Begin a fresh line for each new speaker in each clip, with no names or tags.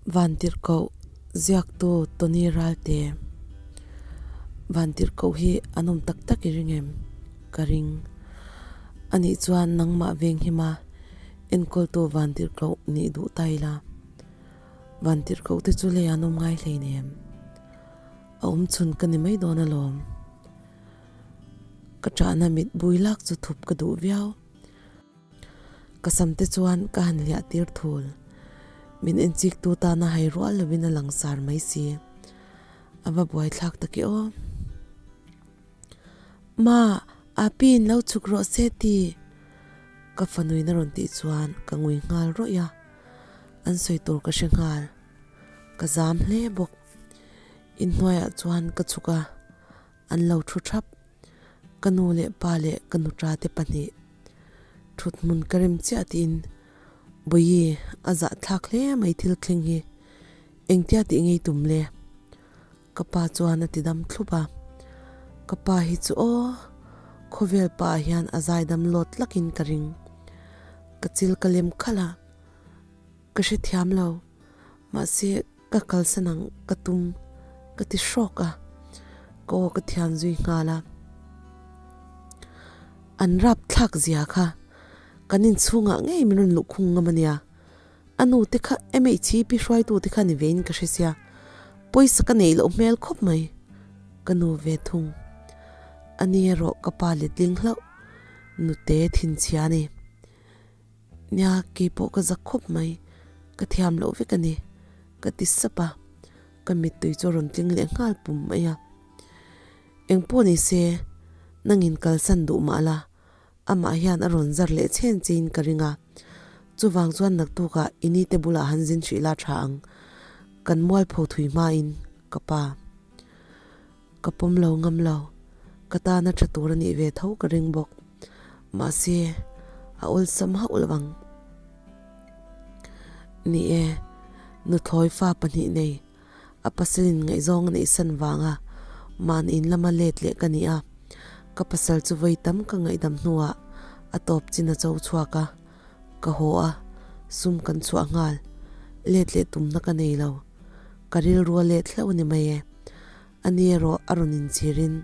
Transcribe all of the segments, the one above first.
Vantirhkoh ziaktu Tony Ralte Vantirhkoh hi an awm tak tak i ring em? Ka ring. Anih chuan nangmah veng hima enkawltu Vantirhkoh nih duh ta ila. Vantirhkoh te chu lei an awm ngai hleinem. A awm chhun ka ni mai dawn alawm. Ka ṭahna mit bui lak chu thup ka duh viau. Ka sam te chuan ka han hliah tir thul. Min enchik tu tana hai rual lovin a lang sar mai si. A va buai thlak tak e aw. Ma, Api in lo chhuk rawh se ti. Ka fanuin a rawn tih chuan ka ngui nghal rawih a. An sawi tur ka hre nghal. Ka zam hle bawk. Inhnuaiah chuan ka chhuk a, an lo thu thap. Ka nu leh pa leh ka nuṭa te pahnih thut hmun ka rem chiah tiin Bawihi a zahthlak hle mai thil thleng hi engtia tih ngei tum le? Ka pa chuan a ti dam thlup a, ka pa hi chu aw khawvel pa ah hian a zaidam lawt lakin ka ring. Ka chil ka lem khalh a, ka hrethiam lo mahse Ka kalsan ang ka tum ka ti hrawk a, ka aw ka thian zui nghal a. An rap thlak zia kha kan inchhungah ngei min rawn luh khung ngam a nia. A nu te kha MHP hruaitu te kha ni vein ka hre sia, pawisa ka neih loh hmel khawp mai. Ka nu ve thung. A ni erawh ka pa letling hlauh nute thinchhia a ni. Nia, keipawh ka zak khawp mai, ka thiam loh vek a ni, ka ti sap a, ka mittui chu a rawn tling leh nghal pum mai a. Engpawh ni se, nangin kalsan duh mah la, amah hian a rawn zar leh chhen chein ka ring a, chuvang chuan naktukah i nite bulah han zin hrih la tha ang, kan mualpho thui hmain ka pa. Ka pawm lo ngam lo, ka tana tha tur a nih ve tho ka ring bawk. Mahse, a awlsam hauh lo ang. Ni e, nuthlawi fa pahnih nei, a pasalin ngaihzawng a neih san vanga mahni in lama let leh ka ni a. Ka pasal chu vawi tam ka ngaihdam hnuah a tawp chin a cho chhuak a, ka haw a, sum kan chhuah nghal, let leh tumna ka nei lo. Ka rilru a let hlauh a ni mai e. A ni erawh a rawn inchhirin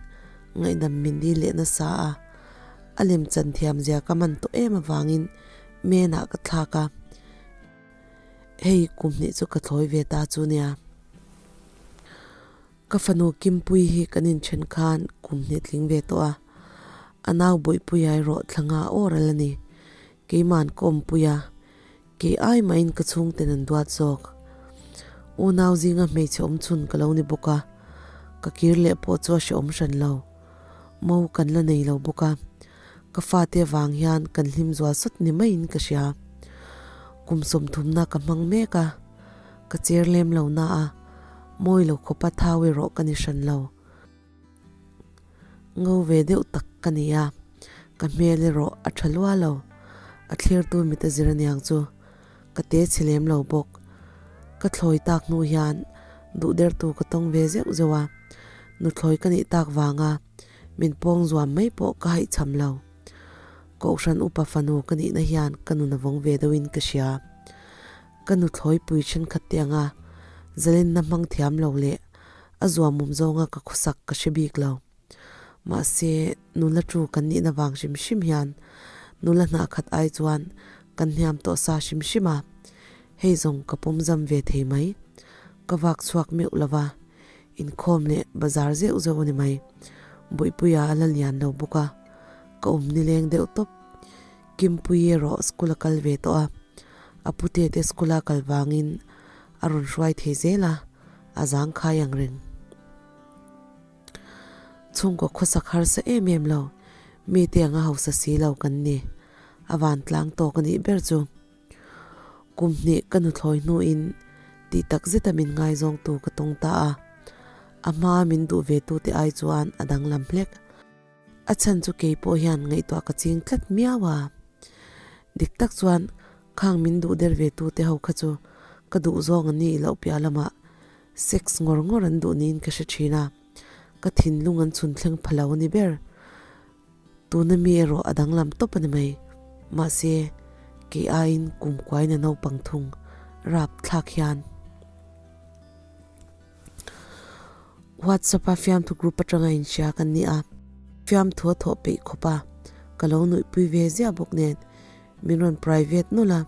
ngaihdam min dil leh nasa a, a lem chan thiam zia ka man tawh em avangin menah ka thlak a, hei kum hnih chu ka thlawi ve ta chu nia. Ka fanu Kimpuii hi kan inthen khan kum hnih tling ve tawh a, a nau Bawihpuia erawh thla nga awr al a ni. Keima'n ka awmpui a, Kei ai mahin ka chhungten an duat zawk. Unau zinga hmeichhe awm chhun ka lo ni bawk a, ka kir leh pawh chu a hrehawm hran lo. Mo kan la nei lo bawk a, ka fate avang hian kan hlim zual sawt ni maiin ka hria. Kum sawmthumna ka hmang mek a, ka cher lem lo na a, mawi lo khawpa thau erawh ka ni hran lo. Ngo ve deuh tak ka ni a, ka hmel erawh a tha lua lo. A thlirtu mit a zir aniang chu ka te chhe lem lo bawk. Ka thlawi tak hnu hian duh dertu ka tawng ve zeuh zeuh a, nuthlawi ka nih tak vanga min pawng zuam mai pawh ka haihchham lo. Kohhran upa fanu ka nihna hian ka nun a vawng ve deuhin ka hria. Ka nuthlawi pui thenkhat te anga zalenna hmang thiam lo leh a zuamawm zawnga ka khawsak ka hre bik lo. Mahse, nula chu kan nihna vang hrim hrim hian nula hnah khat ai chuan kan hniam tawh sa hrim hrim a, hei zawng ka pawm zam ve thei mai. Ka vak chhuak meuh lo va, inkhawm leh bazar zeuh zeuh a ni mai. Bawihpuia a la lian lo bawk a, ka awm nileng deuh tawp. Kimpuii erawh school a kal ve tawh a, a pute te school a kal vangin a rawn hruai thei zel a. a zangkhai ang reng. Chhungkaw khawsak harsa em em lo, mite anga hausa si lo kan ni. A vantlang tawk a nih ber chu. Kum hnih ka nuthlawi hnuin tih tak zeta min ngaizawngtu ka tawng ta a, a hmaa min duh ve tute ai chuan a danglam hlek. A chhan chu kei pawh hian ngaihtuah ka ching tlat miau a. Dik tak chuan khang min duh der ve tute ho kha chu ka duh zawng an ni loh piah lamah sex ngawr ngawr an duh niin ka hre thin a, ka thinlung an chhun thleng pha lo a ni ber. Tuna mi erawh a danglam tawp a ni mai. Mahse, kei aiin kum kuain a naupang thung rap thlak hian. WhatsApp-a fiamthu group atanga inhria kan ni a, fiamthu a thawh peih khawp a, ka lo nuihpui ve ziah bawk nen min rawn private nawlh a,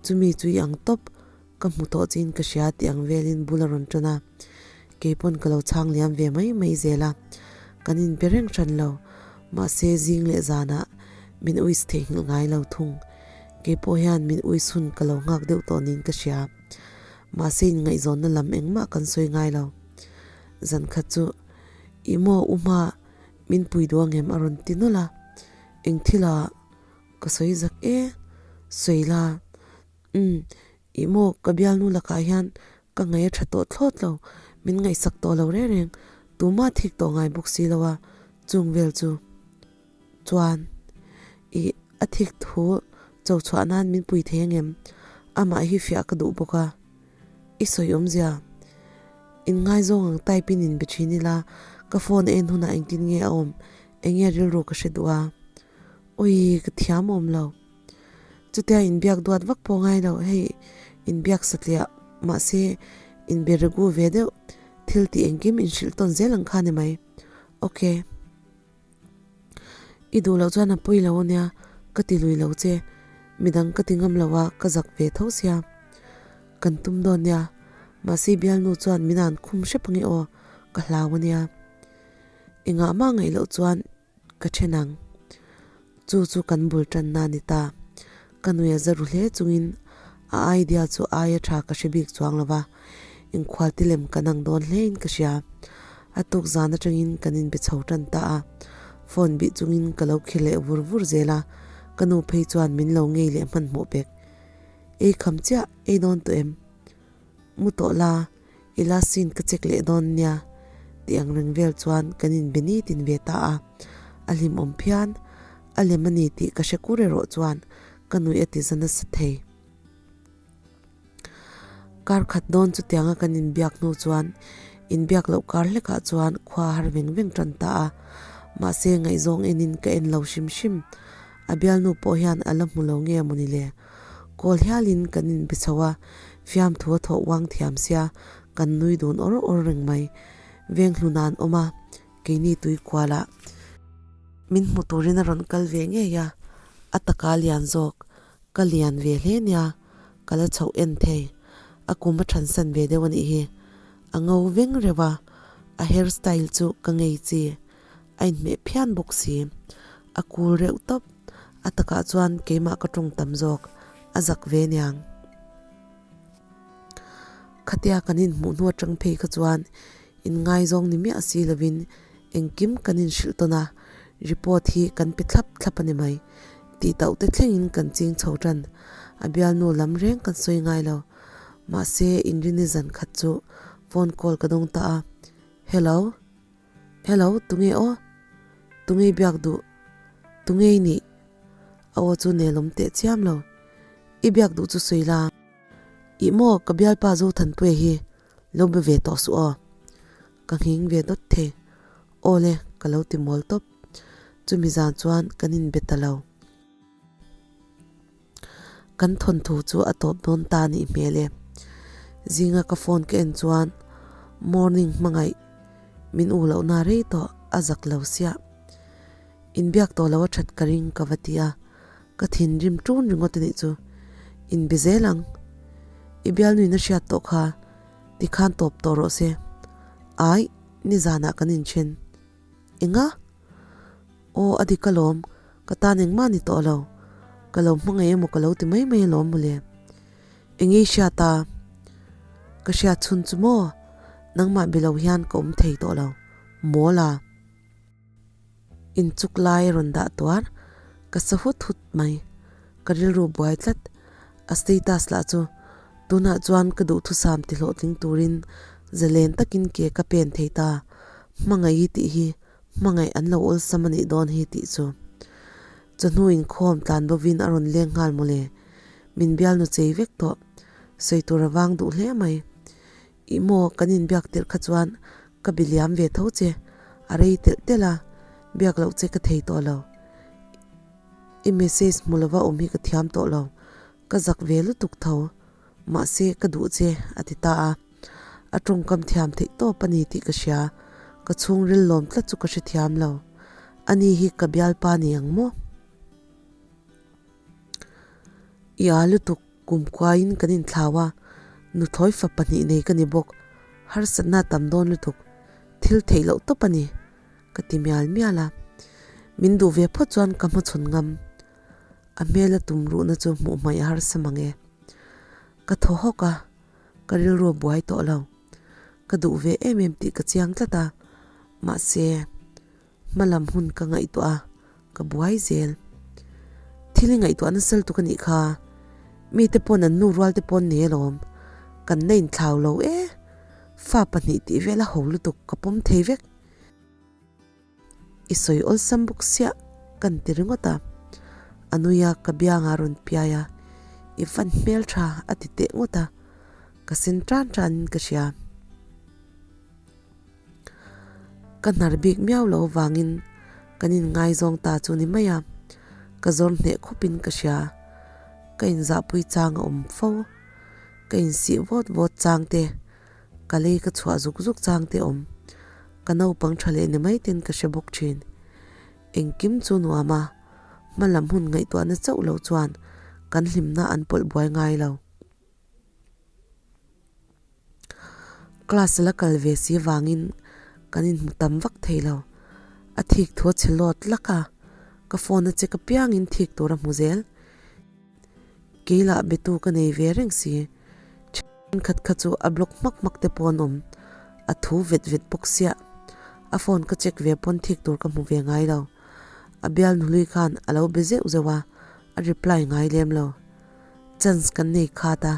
chumi chu i ang tawp, ka hmu tawh chiin ka hria tih ang velin bul a rawn tan a, keipawn ka lo chhang liam ve mai mai zel a, kan inbe reng hran lo, mahse zing leh zanah min uis theihnghilh ngai lo thung, keipawh hian min uis hun ka lo nghak deuh tawh niin ka hria. Mahse inngaihzawnna lam engmah kan sawi ngai lo. Zan khat chu i maw u hma min pui duh angem a rawn ti nawlh a, eng thil ah ka sawi zak e, sawi la, umm i maw ka bialnu lakah hian ka ngaih a tha tawh thlawt lo, min ngaihsak tawh lo reng reng, tumah thik tawh ngai bawk si lo a, chung vel chu. Chuan, ih, a thik thu cho chhuah nan min pui thei angem? Amah hi fiah ka duh bawk a. I sawi awmzia, in ngaizawng ang type in inbe thin ila, ka phone en hunah engtin nge a awm, enge rilru ka hre duh a. Awii, ka thiam awm lo. Chutia inbiak duat vak pawh ngai lo, hei inbiak satliah, mahse inbe regu ve deuh, thil tih engkim inhrilh tawn zel ang kha ni mai. Ok. I duh loh chuan a pawi lo ania, ka ti lui lo che, midang ka ti ngam lo a, ka zak ve tho sia. Kan tum dawn nia, mahse bialnu chuan min an khum hrep ange aw, ka hlau ania. Engah mah ngaih loh chuan ka then ang. Chu chu kan bul tanna a ni ta. Ka nui a za ru hle chungin a idea chu aia tha ka hre bik chuang lo va, inkhual ti lem kan ang dawn hlein ka hria. A tuk zan atangin kan inbe chho tan ta a, phone bih chungin ka lo khir leh vur vur zel a, ka nu phei chuan min lo ngei leh hmanhmawh pek. Ei kham chiah, ei dawn tawh em? Mu tawh la, i last scene ka check leh dawn nia tih ang reng vel chuan kan inbe nitin ve ta a, a hlimawm phian, a lem a ni tih ka hre kur erawh chuan ka nuih a ti za nasa thei. Kar khat dawn chutianga kan inbiak hnu chuan inbiak loh kar hlekah chuan khua har veng veng tan ta a, mahse ngaihzawng enin ka en lo hrim hrim, a bialnu pawh hian a la hmu lo nge mawni le. Kawl hialin kan inbe chho a, fiamthu a thawh uang thiam sia, kan nui dun awr awr reng mai. Venghlun an awm a, keini tui kualah min hmu turin a rawn kal ve ngei a, a taka lian zawk, ka lian ve hle nia, ka la chhoh en thei, a kum a thansan ve deuh a nih hi, a ngo veng reuh a, a hair style chu ka ngei chi. A inhmeh phian bawk si. A cool reuh tawp. A takah chuan keimah ka tawng tam zawk. A zak ve niang. Khatia kan inhmuh hnu atang phei kha chuan inngaizawng ni miah si lovin engkim kan inhrilh tawn a, report hi kan pe thlap thlap a ni mai. Tih tauh te thlengin kan ching chho tan. A bialnu lam reng kan sawi ngai lo. Mahse inrini zan khat chu phone call ka dawng ta a, Hello. Hello, tunge aw? Tunge i biak duh? Tunge i nih? A aw chu nelawm teh chiam lo. I biak duh chu sawi la. Ih maw, ka bialpa Zothanpuia hi lo be ve tawh suh aw. Ka nghing ve dawt thei. Aw le, ka lo ti mawl tawp. Chumi zan chuan kan inbe ta lo. Kan thawnthu chu a tawp dawn ta anih hmel e. Zinga ka phone ka en chuan morning hmangaih min u lohna rei tawh a zak lo siah. Inbiak tawh lo a that ka ring ka va ti a, ka thinrim tun ringawt anih chu. Inbe zel ang. I bialnuin a hriat tawh kha tikhan tawp tawh rawh se. Aih, nizanah kan inthen. Enga? Aw a dik alawm, ka tan engmah ni tawh lo, ka lo hmangaih emaw ka lo ti mai mai alawm mawle. Enge i hriat a? Ka hriat chhun chu maw? Nangmah be lo hian ka awm thei tawh lo, mawl a. Inchuk lai a rawn dah tuar, ka sa hut hut mai, ka rilru buai tlat, a status lah chu tunah chuan ka duhthusam ti hlawhtling turin zalen takin ke ka pen thei ta, hmangaih i tih hi Hmangaih an lo awlsam a nih dawn hi tih chu. Chawhnu inkhawm tlan bovin a rawn leng nghal mawle. Min bialnu chei vek tawh. Sawi tur a vang duh hle mai. Ih maw kan inbiak tirh kha chuan ka bi liam ve tho che. A rei telh telh a, biak loh che ka thei tawh lo. I message hmu lova awm hi ka thiam tawh lo. Ka zak ve lutuk tho. Mahse ka duh che a ti ta a. A tawngkam thiam theih tawp a ni tih ka hria, ka chhungril lawm tlat chu ka hrethiam lo. Ani hi ka bialpa ni ang maw? I a lutuk kum kuaiin kan inthlau a, nuthlawi fa pahnih nei ka ni bawk. Harsatna a tam dawn lutuk, thil theih loh tawp a ni, ka ti mial mial a. Min duh ve phawt chuan ka hmachhawn ngam. A hmel a tum ruhna chu hmuh hmaih a harsa mang e. Ka thaw hawk a, ka rilru a buai tawh lo. Ka duh ve em em tih ka chiang tlat a, mahse hma lam hun ka ngaihtuah a, ka buai zel. Thil i ngaihtuah nasal tuk a nih kha, mite pawn an nu rual te pawn nei alawm, kan la inthlau lo e, fa pahnih tih vel a ho lutuk ka pawm thei vek. I sawi awlsam bawk siah kan ti ringawt a, a nui a ka biangah a rawn piai a, I van hmel tha a ti teh ngawt a, ka sen tan tanin ka hria. Ka hnar bik miau lo avangin kan inngaizawng ta chu ni mai a, ka zawr hneh khawpin ka hria, ka inzahpui chang a awm fo, ka insih vawt vawt chang te. Ka lei ka chhuah zuk zuk chang te awm. Ka naupang tha leh ni mai ten ka hre bawk thin. Engkim chu nuam a, hma lam hun ngaihtuahna chauh lo chuan kan hlimna an pawlh buai ngai lo. Class la kal ve si vangin kan inhmu tam vak thei lo. A thik thu a chhe lawt lak a, ka phone a check apiangin thik tur a hmu zel. Kei lah betu ka nei ve reng si. Thenkhat kha chu a block hmak hmak te pawh an awm. A thu vet vet bawk siah. A phone ka check ve pawn thik tur ka hmu ve ngai lo. A bial nuhlui khan a lo be zeuh zeuh a, a reply ngai lem lo. Chance kan nei khat a,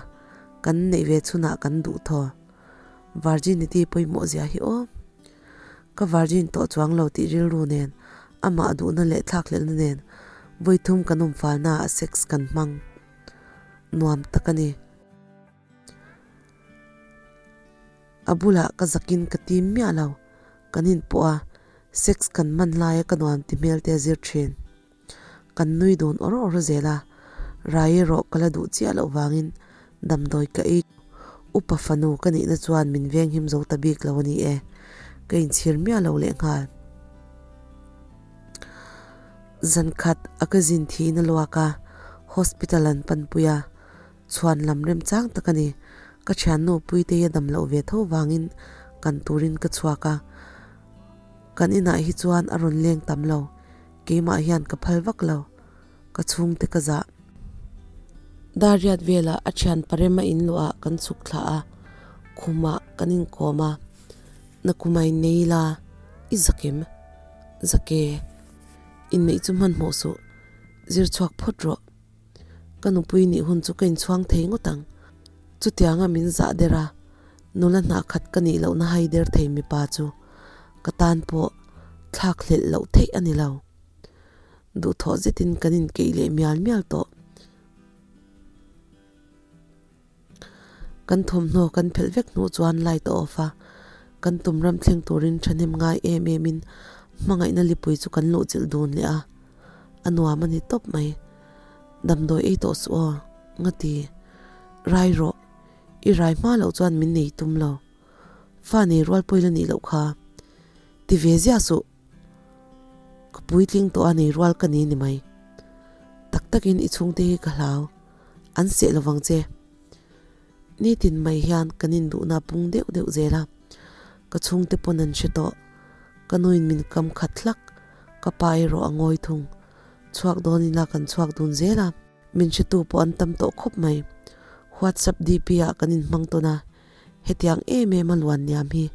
kan neih ve chhunah kan duh thaw. Virginity pawimawh zia hi aw. Ka virgin tawh chuang lo tih rilru nen, amah duhna leh thlakhlelhna nen vawithum kan awm falna ah sex kan hmang. Nuam tak a ni. A bulah ka zakin ka tim miah lo, kan inpawh a, sex kan hman laia ka nuam ti hmel te a zir thin. Kan nui dun awr awr zel a, rai erawh ka la duh chiah loh vangin damdawi ka ei. Upa fanu ka nihna chuan min venghim zo ta bik lo a ni e, ka inchhir miah lo lehnghal. Zankhat a ka zin thiin a luak a, hospital an panpui a, chhuan lam remchang tak a ni. Ka thiannu Puitei a dam loh ve tho vangin kan turin ka chhuak a, kan inah hi chuan a rawn leng tam lo, keimah hian ka phal vak lo, ka chhungte ka zah. Dariat velah a thian parema in luah kan chhuk thla a, khumah kan inkawm a, Nakumai nei la i zakim zake inneih chu hmanhmawh suh zir chhuak phawt rawh. Ka nupui nih hun chu ka inchhuang thei ngawt ang. Chutianga min zah der a, nula hnah khat ka nih lohna hai der thei mipa chu ka tan pawh thlak hlelh loh theih a ni lo. Duhthawh zetin kan inkeih leh mial mial tawh. Kan thawmhnaw kan phelh vek hnuh chuan light a off a, kan tum ram thleng turin thahnem ngai em em in hmangaihna lipui chu kan luh chilh dun leh a, a nuam a ni tawp mai. Damdawi ei tawh suh aw, ngati rai rawh, i rai hma loh chuan min nei tum lo, fa nei rual pawh i la nih loh kha, ti ve ziah suh. Ka puitling tawh a nei rual ka ni ni mai. Tak takin i chhungte hi ka hlau. An seh lovang che. Nitin mai hian kan induhna pung deuh deuh zel a. Ka chhungte pawn an hre tawh. Ka nuin min kam khat hlak. Ka pa erawh a ngawi thung. Chhuak dawn ila kan chhuak dun zel a. Min hretu pawh an tam tawh khawp mai. WhatsApp DP ah kan inhmang tawn a. Hetiang em em a luan niam hi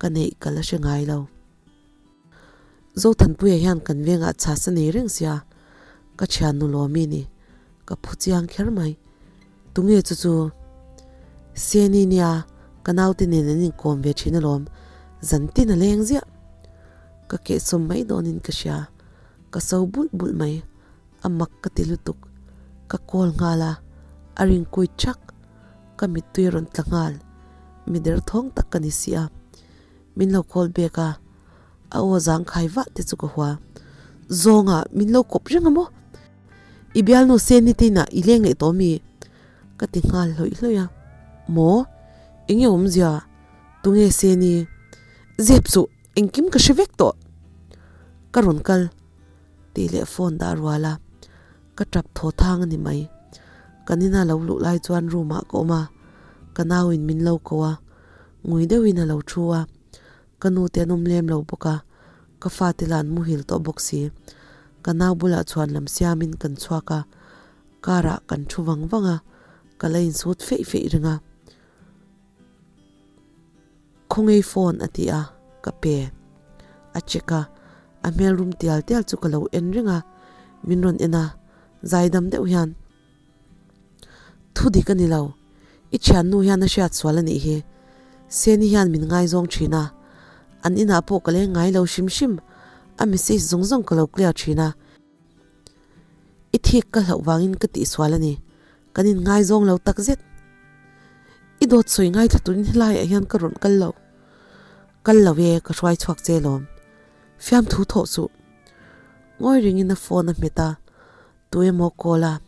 ka neih ka la hre ngai lo. Zothanpuia hian kan vengah chhas a nei reng sia, ka thiannu lawmi ni, ka phu chiang kher mai. Tunge chu chu? Seni nia, ka naute nen an inkawm ve thin alawm, zan tin a leng ziah. Ka kehsawm mai dawnin ka hria, ka so bulh bulh mai, a mak ka ti lutuk. Ka call nghal a, a ringkui thak, ka mittui a rawn tla nghal, mi derthawng tak ka ni si a. Min lo call back a, a aw zang khai vah te chu ka hua. Zawnga min lo kawp reng a maw? I bialnu Seni te inah i leng leh tawh mi? Ka ti nghal hlawih hlawih a. Maw? Enge awmzia? Tunge Seni? Zep suh, engkim ka hre vek tawh. Ka rawn kal tih leh phone dah a rual a, ka tap thaw thang a ni mai. Kan ina lo luh lai chuan room ah ka awm a, ka nau in min lo ko a, ngui deuhin a lo thu a, ka nu te an awm lem lo bawk a, ka fate lah an muhil tawh bawk si. Ka nau bulah chhuan lam siamin kan chhuak a, car ah kan thu vang vang a, ka la insut feih feih reng a. Khawngei phone a ti a, ka pe. A check a, a hmel rum tial tial chu ka lo en reng a, min rawn en a, zaidam deuh hian, Thu dik a ni lo, i thiannu hian a hriat sual a nih hi. Seni hian min ngaizawng thin a, an inah pawh ka leng ngai lo hrim hrim, a message zawng zawng ka lo clear thin a. I thik ka hlauh vangin ka tihsual a ni, kan inngaizawng lo tak zet. I dawt sawi ngaithla turin helaiah hian ka rawn kal lo. Kal lo e, ka hruai chhuak che lawm. Fiamthu thawh suh. Ngawi ringin a phone a hmet a, tu emaw call a,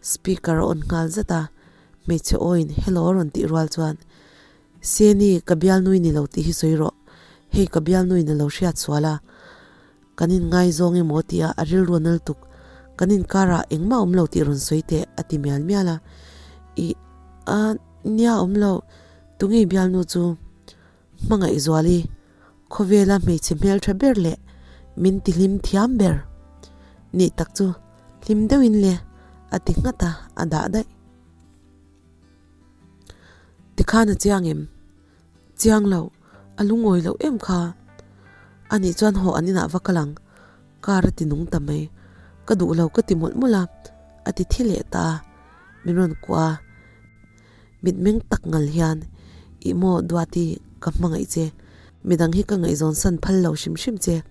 speaker a on nghal zat a, hmeichhe awiin hello a rawn tih rual chuan, Seni, ka bialnui ni lo tih hi sawi rawh, hei ka bialnui na lo hriat sual a, Kan inngaizawng emaw tia a rilru a nal tuk, kan inkarah engmah awm lo tih rawn sawi teh a ti mial mial a. Ih, a, nia awm lo, tunge bialnu chu? Hmangaihzuali, khawvela hmeichhe hmeltha ber leh min tihlim thiam ber nih tak chu hlim deuhin le a ti nghat a, a dah daih. Tikhan a chiang em? Chiang lo, a lungawi loh em kha. Anih chuan haw an inah va kal ang, car a ti nung ta mai. Ka duh lo ka ti mawlh mawlh a, a ti thi leh ta a, min rawn kuah a. Mitmeng tak ngal hian, Ih maw Duati, ka hmangaih che. Midang hi ka ngaihzawn san phal lo hrim hrim che.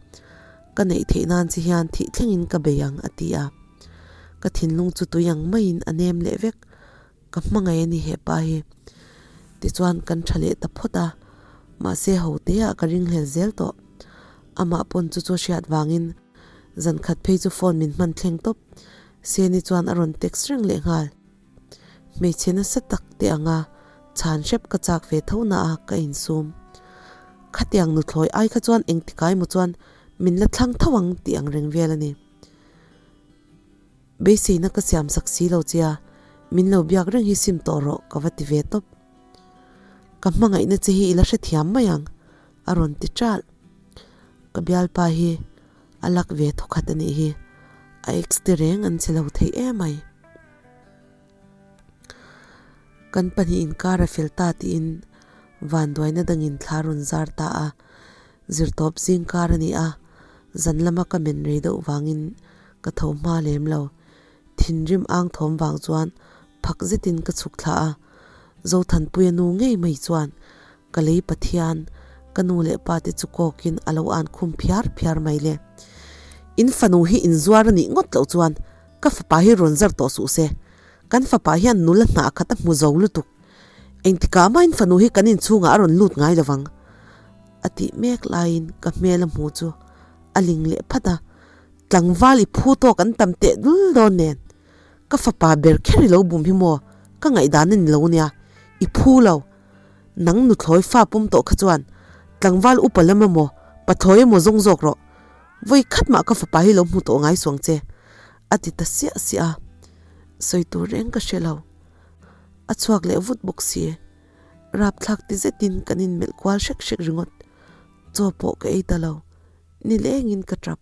Ka neih theih nan che hian thih thlengin ka bei ang, a ti a. Ka thinlung chu tui ang maiin a nem leh vek. Ka hmangaih a ni hepa hi. Tichuan kan tha leh ta phawt a, mahse ho te ah ka ringhlel zel tawh. Amah pawn chu chu hriat vangin zan khat phei chu phone min hman thleng tawp. Seni chuan a rawn text reng leh nghal. Hmeichhe nasa tak te anga chhan hrep ka chak ve tho na a ka insum. Khatiang nuthlawi ai kha chuan engtikai maw chuan min la thlang tho ang tih ang reng vel a ni. Beiseina ka siam sak si lo che a, min lo biak reng hi sim tawh rawh ka va ti ve tawp. Ka hmangaihna che hi i la hrethiam mai ang, a rawn ti ṭalh. Ka bialpa hi a lak ve thawkhat a nih hi, a ex te reng an che lo thei emai. Kan pahnih inkar a fel ta tiin vanduaina dangin thla rawn zar ta a, Zirtawp zingkar a ni a, zan lama ka men rei deuh vangin ka tho hma lem lo. Thinrim ang thawm vang chuan phak zetin ka chhuk thla a, Zothanpuia nu ngei mai chuan ka lei Pathian, ka nu leh pa te chu kawkin a lo an khum phiar phiar mai le. In fanu hi inzuar a nih ngawt loh chuan ka fapa hi rawn zar tawh suh se, kan fapa hian nula hnah khat a hmu zo lutuk. Engtikah mahin fanu hi kan inchhungah a rawn lut ngai lovang. A tih mek laiin ka hmel a hmu chu a ling leh phat a, tlangval i phu tawk an tam teh dul dawn nen. Ka fapa ber kher i lo bum hi maw, ka ngaihdan a ni lo nia, i phu lo. Nang nuthlawi fa pawm tawh kha chuan tlangval upa lam emaw pathlawi emaw zawng zawk rawh. Vawi khat mah ka fapa hi lo hmu tawh ngai suang che, a ti ta siah siah a. Sawi tur reng ka hre lo. A chhuak leh vut bawk si. Rapthlak ti zetin kan inmelh kual hrek hrek ringawt. Chaw pawh ka ei ta lo. Nilengin ka tap.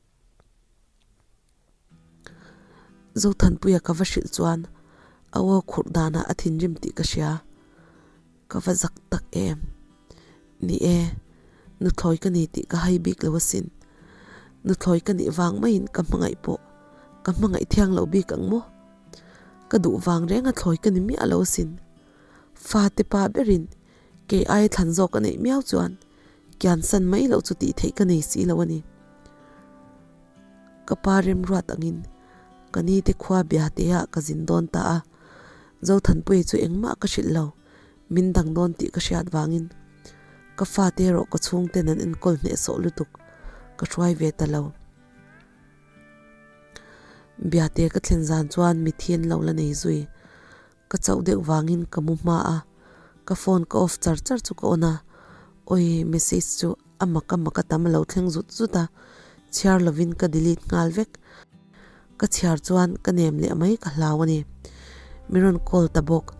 Zothanpuia ka va hrilh chuan a aw khurh danah a thinrim tih ka hria. Ka va zak tak em. Ni e, nuthlawi ka ni tih ka hai bik lo asin. Nuthlawi ka nih vang maiin ka hmangaih pawh ka hmangaih thiang lo bik ang maw? Ka duh vang reng a thlawi ka ni miah lo asin. Fate pa berin kei aia thlan zawk a neih miau chuan kian san mai loh chu tih theih ka nei si lo a ni. Ka pa remruat angin ka ni te khua bia te ah ka zin dawn ta a, Zothanpuii chu engmah ka hrilh lo, min dang dawn tih ka hriat vangin ka fate erawh ka chhungten an enkawl hnehsawh lutuk ka hruai ve ta lo. Biate ka thlen zan chuan mithi an lo la nei zui. Ka chauh deuh vangin ka mu hma a, ka phone ka off char char chu ka on a. Awi, message chu a mak a mak a tam a lo thleng zut zut a, chhiar lovin ka delete nghal vek. Ka chhiar chuan ka nem leh mai ka hlau a ni. Mi rawn call ta bawk,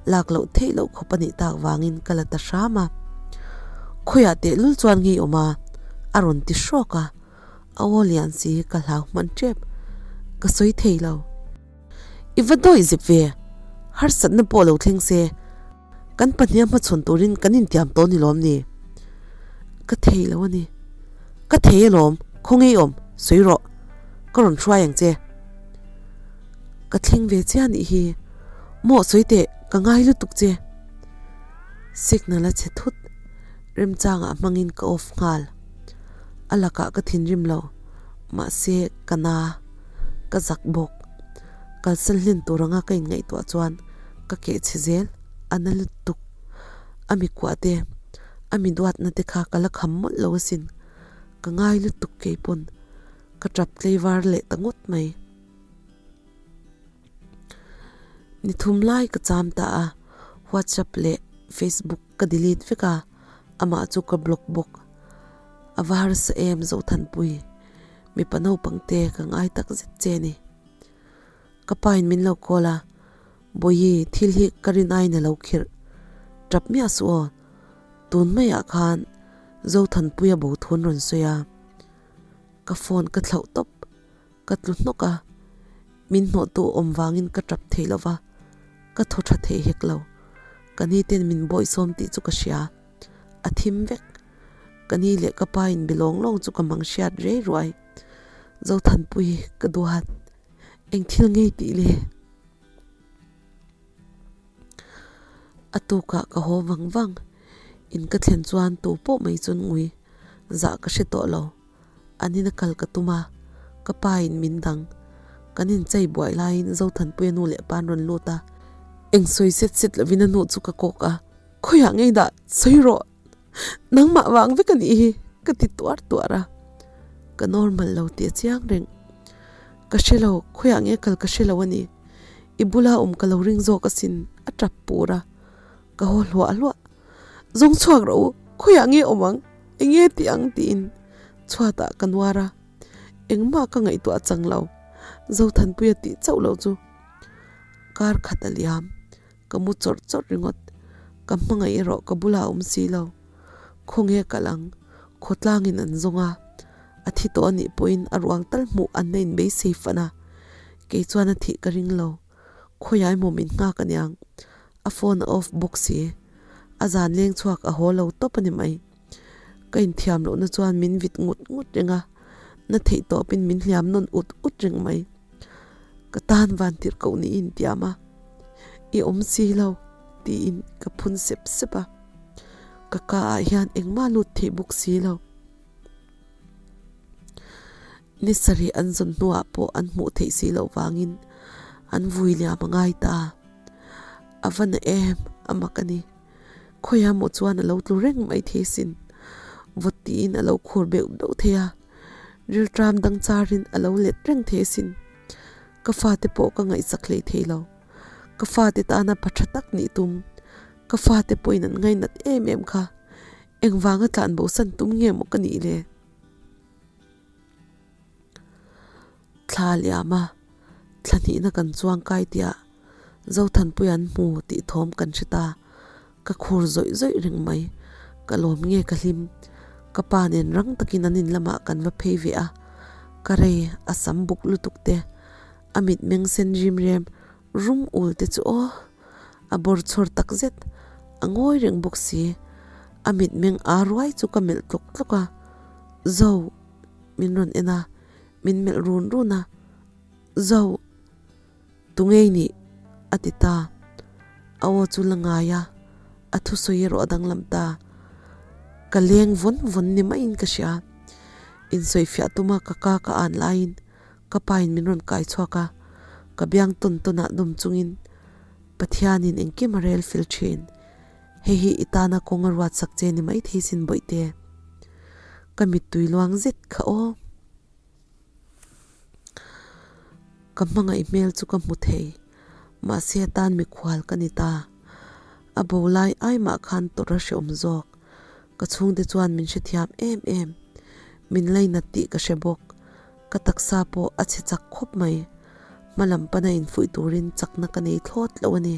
lak loh theih loh khawp a nih tak vangin ka la ta hram a. Khawiah tehlul chuan ngei awm a, a rawn ti hrawk a, a aw lian si ka hlau hman tep, ka sawi thei lo. I va dawih zep ve, harsatna pawh lo thleng se. Kan pahniha hmachhawn turin kan intiam tawh ni lawm ni? Ka thei lo a ni. Ka thei alawm, khawnge i awm? Sawi rawh. Ka rawn hruai ang che. Ka thleng ve chiah nih hi. Maw sawi teh, ka ngai lutuk che. Signal a chhe thut. Remchangah hmangin ka off nghal. A lakah ka thinrim lo. Mahse, ka na. Ka zak bawk. Kalsan hlen tur anga ka inngaihtuah chuan ka keh chhe zel a na lutuk. A mi kuah te, a mi duatna te kha ka la kham mawlh lo asin. Ka ngai lutuk kei pawn ka tap tleivar leh ta ngawt mai. Ni thum lai ka cham ta a, WhatsApp leh Facebook ka delete vek a, amah chu ka block bawk. A va harsa em Zothanpui, mipa naupang te ka ngai tak zet che ni. Ka pa in min lo call a, Bawihi thil hi ka rin aiin a lo khirh tap miah suh aw, tun maiah khan Zothanpuia bo thun rawn sawi a, ka phone ka thlauh tawp, ka tlu hnawk a, min hnawhtu awm vangin ka tap thei lo va, ka thaw tha thei hek lo, ka ni ten min bawihsawm tih chu ka hria, a thim vek, ka ni leh ka pa in be lawng lawng chu ka mang hriat rei ruai. Zothanpui ka duat eng thil ngei tih le? A tukah ka haw vang vang, in ka thlen chuan tu pawh mai chuan ngui zah ka hre tawh lo. An ina kal ka tum a, ka pa in min dang. Kan inchei buai laiin Zothanpuia nu leh pa an rawn lut a, eng sawi set set lovin a nu chu ka kawk a, Khawiah ngei dah sawi rawh. Nangmah vang vek a nih hi ka ti tuar tuar a, ka normal lo tih a chiang reng. Ka hre lo, khawiah nge kal ka hre lo a ni. I bula awm ka lo ring zawk asin a tap pur a, ka haw hluah hluah. Zawng chhuak rawh u, khawiah nge awm ang, enge tih ang tiin chhuatah ka nuar a, engmah ka ngaihtuah chang lo, Zothanpuia tih chauh lo chu kar khat a liam. Ka mu chawrh chawrh ringawt. Ka hmangaih erawh ka bulah a awm si lo. Khawnge kal ang? Khawtlangin an zawng a. A thi tawh a nih pawhin a ruang tal hmuh an la inbeisei fan a. Kei chuan a thih ka ring lo. Khawiah emaw min nghak aniang. A phone a off bawk si. A zan leng chhuak a haw lo tawp a ni mai. Ka inthiam lohna chuan min vit ngut ngut reng a, na theih tawpin min hliam nawn ut ut reng mai. Ka tan van tirh koh niin tiam a, I awm si lo tiin ka phun sep sep a, ka ka ah hian engmah lut theih bawk si lo. Ni sarih an zawn hnuah pawh an hmuh theih si loh vangin an vui liam a ngai ta. A va na em a mak a ni. Khawiah maw chuan a lo tlu reng mai thei sin. Vawt tiin a lo khur beuh beuh thei a, rilṭam dang charin a lo let reng thei asin. Ka fate pawh ka ngaihsak hlei thei lo. Ka fate tana pa ṭha tak nih tum. Ka fate pawhin an ngainat em em kha. Engvanga tlanbosan tum nge maw ka nih le? Thla liam a, thla hnihna kan chuang kai tih ah Zothanpui an hmu tih thawm kan hre ta. Ka khur zawih zawih reng mai. Ka lawm nge ka hlim. Ka pa nen rang takin an in lamah kan va phei ve a. Ka rei a sam buk lutuk te, a mit meng sen rim rem rum ul te chu aw! A bawr chhawr tak zet, a ngawi reng bawk si. A mit meng aa ruai chu ka melh tlawk tlawk a. Zo! Min rawn en a, min melh run run a. Zo! Tungei nih? a ti ta. A aw chu la ngai a, a thusawi erawh a danglam ta. Ka leng vawn vawn ni maiin ka hria. Insawifiah tuma ka ka ka an laiin ka pain min rawn kai chhuak a, ka biang tawn tawnah dawm chungin, Pathianin engkim a rel fel thin. Hei hi i tana kawng a ruatsak che ni maithei sin bawihte. Ka mittui luang zet kha aw. Ka hmangaih hmel chu ka hmu thei, mahse atan mikhual ka ni ta. A bo lai ai mah khan tawrh a hreawm zawk. Ka chhungte chuan min hrethiam em em. Min lainat tih ka hre bawk. Ka taksa pawh a chhe chak khawp mai. Hma lam pana infuih turin chakna ka nei thlawt lo a ni.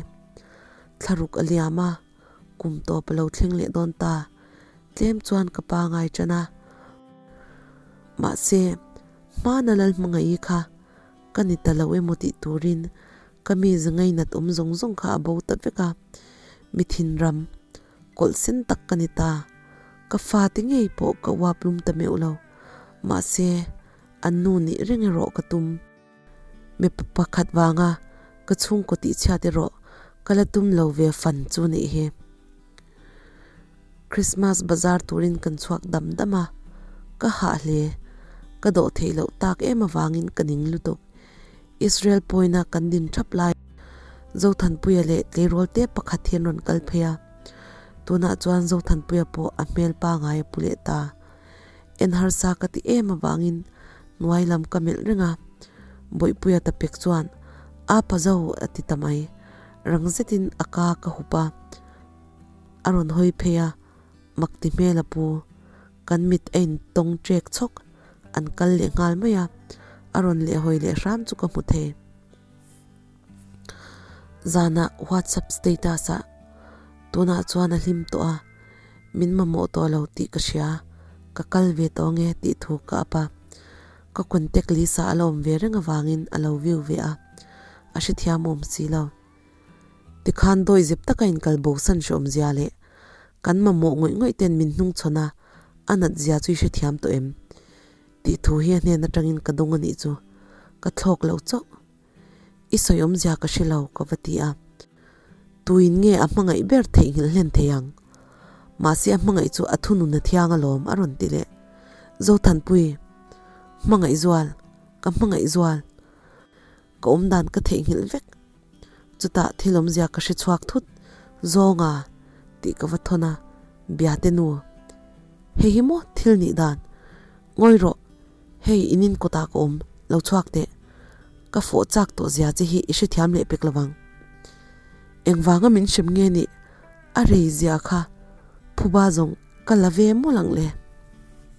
Thlaruk a liam a, kum tawp a lo thleng leh dawn ta. Tlem chuan ka pa ngai tan a. Mahse, hmana Lalhmangaih-i kha ka ni ta lo emaw tih turin ka mi zangainat awm zawng zawng kha a bo ta vek a. Mi thinram, kawlh sen tak ka ni ta. Ka fate ngei pawh ka uap lum ta meuh lo. Mahse, an nu nih reng erawh ka tum. Mipa pakhat vanga ka chhungkaw tihchhiat erawh ka la tum lo ve fan chu nih hi. Christmas bazar turin kan chhuak dam dam a, ka hah hle. Ka dawh theih loh tak em avangin ka ning lutuk. Israel pawina kan din thap lai Zothanpuia leh tleirawl te pakhat hian rawn kal phei a, tunah chuan Zothanpuia pawh a hmel pangai a pu leh ta. En harsa ka ti em avangin hnuai lam ka melh reng a, Bawihpuia ta pek chuan a pa zo a ti ta mai. Rang zetin a ka ka hup a, a rawn hawi phei a, mak ti hmel a pu. Kan mit a intawng ṭek chhawk, an kal leh nghal mai a, a rawn leh hawi leh hram chu ka hmu thei. Zanah WhatsApp status ah tunah chuan a hlim tawh a, min mamawh tawh lo tih ka hria, ka kal ve tawh ange tih thu ka up a, ka contact list ah a la awm ve reng avangin a lo view ve a, a hrethiam awm si lo. Tikhan dawi zep taka inkal bo san hreawm zia leh kan mamawh ngawih ngawih ten min hnungchhawn a, a nat zia chu i hrethiam tawh em? Tih thu hi a hnen atangin ka dawng a nih chu ka thlawk lo chauh. I sawi awmzia ka hre lo ka va ti a. Tuin nge a hmangaih ber theihnghilh hlen thei ang? Mahse a hmangaih chu a thunun a thiang alawm a rawn ti leh. Zothanpui, Hmangaih zual, ka hmangaih zual. Ka awm dan ka theihnghilh vek. Chutah thil awmzia ka hre chhuak thut zawnga tih ka va thawn a, Biate nu, hei hi maw thil nih dan? Ngawi rawh, hei in in kawtah ka awm, lo chhuak teh. Ka fawh chak tawh zia che hi i hrethiam leh pek lovang. Engvanga min hrem nge nih a rei zia kha phuba zawng ka la ve mawlh ang le.